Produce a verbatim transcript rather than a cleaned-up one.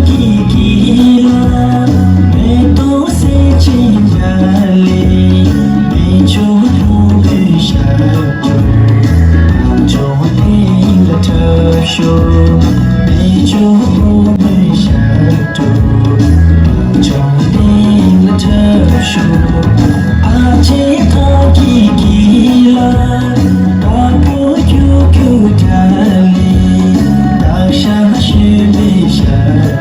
གི་དཀྱིལ་ལ། མེ་ཏོག་སེར་ཆེན་འཇའ་ལུས། མེ་མཆོད་ལྷུན་པོའི་ཞབས་ཏོག་བོད་ལྗོངས་གླིང་ལ་འཁྲབ་ཤོག་མེ་མཆོད་ལྷུན་པོའི་ཞབས་ཏོག་བོད་ལྗོངས་གླིང་ལ་འཁྲབ་ཤོག་ཨ་ཅེ་ཐང་གི་དཀྱིལ་ལ། དྭགས་པོ་ཁྱུག་ཁྱུག་འཇའ་ལུས། སྟག་ཤར་བཞོན་པའི་ཞབས་